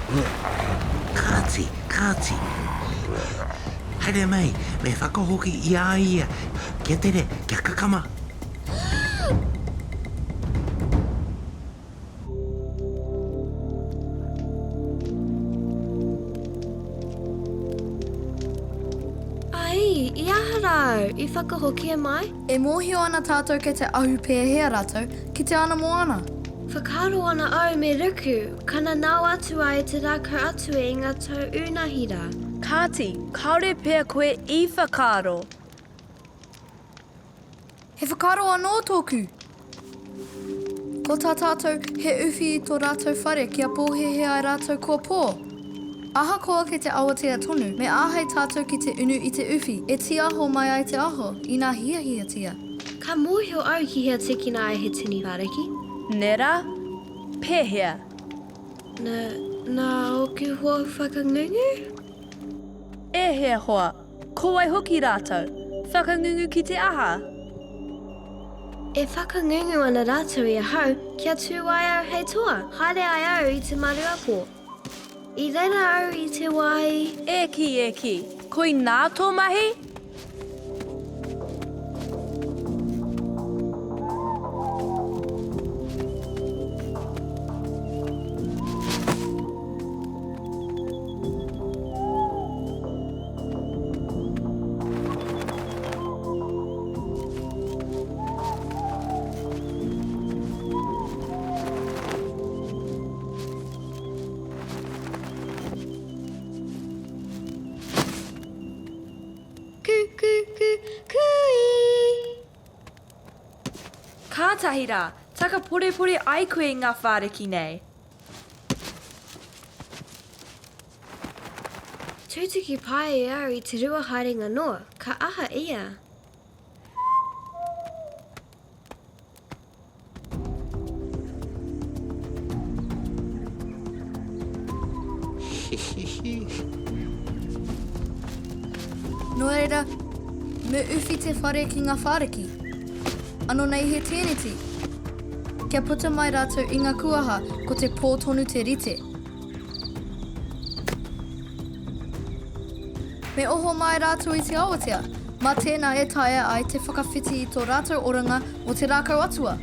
Kāti, kāti. Haere mai, me whakahoki i a ia. Kia tere, kia kakama. Ai, i aha rā au, i whakahokia mai? E mōhio ana tātou kei te ahu pēhea rātou ki te ana moana. Whakaaro ana au me ruku, ka nanao atu ai te rākau atua i ngā tau ūnahi rā. Kāti, kāore pea koe i whakaaro. He whakaaro anō tōku. Ko tā tātou, he uwhi i tō rātou whare kia pōhēhē ai rātou kua pō. Ahakoa kei te awatea tonu, me āhei tātou ki te unu i te uwhi, e tīaho mai ai te aho, inā hiahiatia. Ka mōhio au ki hea tīkina ai he tini whāriki. Nē rā? Pēhea? Nā, nā ōku hoa whakangungu? Ēhea hoa? Ko wai hoki rātou? Whakangungu ki te aha? E whakangungu ana rātou i ahau kia tū ai au hei toa, haere ai au i te maruapō. I reira au i te wā i. E kī, e kī, koinā tō mahi? Kū, kū, kū, kūī! Kātahi rā, takaporepore ai koe i ngā whāriki nei. Tutuki pai e au i te rua haerenga noa, ka aha ia? Nō reira, me uwhi te whare ki ngā whāriki. Ano nei he tēneti. Kia puta mai rātou i ngā kuaha, ko te pō tonu te rite. Me oho mai rātou i te awatea, mā tēnā e taea ai te whakawhiti i tō rātou oranga mō te rākau atua.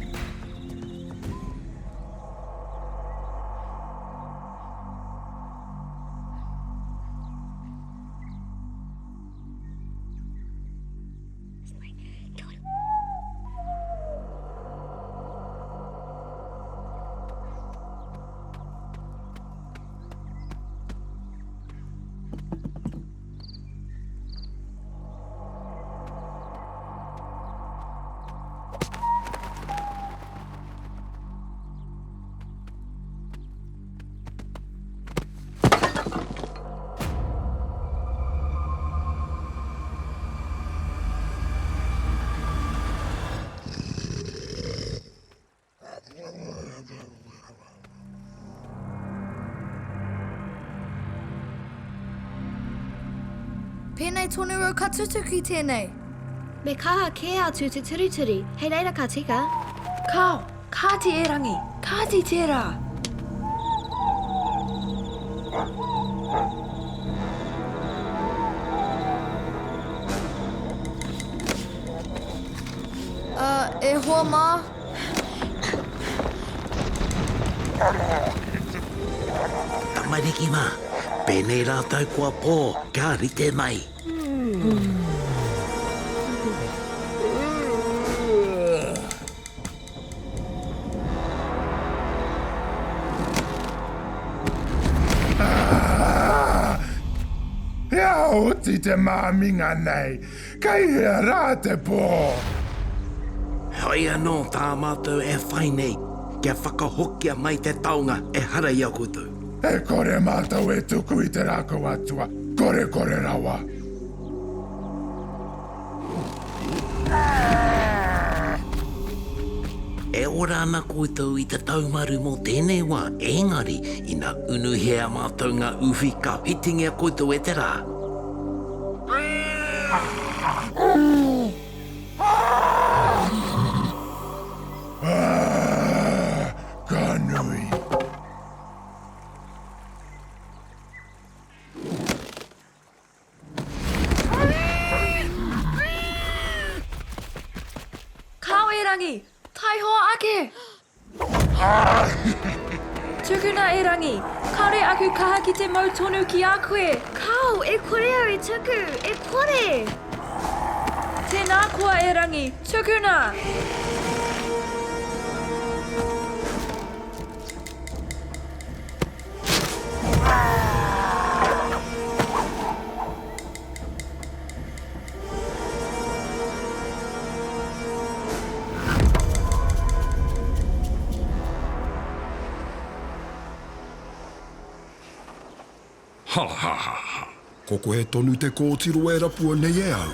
Pēnei tonu au ka tutuki tēnei. Me kaha kē atu te turituri, hei reira ka tika. Kāo, kāti e Rangi, kāti tērā! Ā, e hoa mā. Tamariki mā, pēnei rātou kua pō, kia rite mai. He aha oti te māminga nei? Kei hea rā te pō? Heoi anō tā mātou e whai nei, kia whakahokia mai te taonga ehara i a koutou. E kore mātou e tuku i te rākau atua, korekore rawa. E ora ana koutou i te taumaru mō tēnei wā, engari, ina unuhia mātou ngā uwhi ka whitingia koutou e te rā. Ka nui. Ake! Tukuna e Rangi! Kāore aku kaha ki te mau tonu ki a koe! Kāo, e kore au e tuku! E kore! Tēnā koa e Rangi! Tukuna! Ha, ha, ha, ha. Ko koe tonu te kōtiro e rapua nei e au.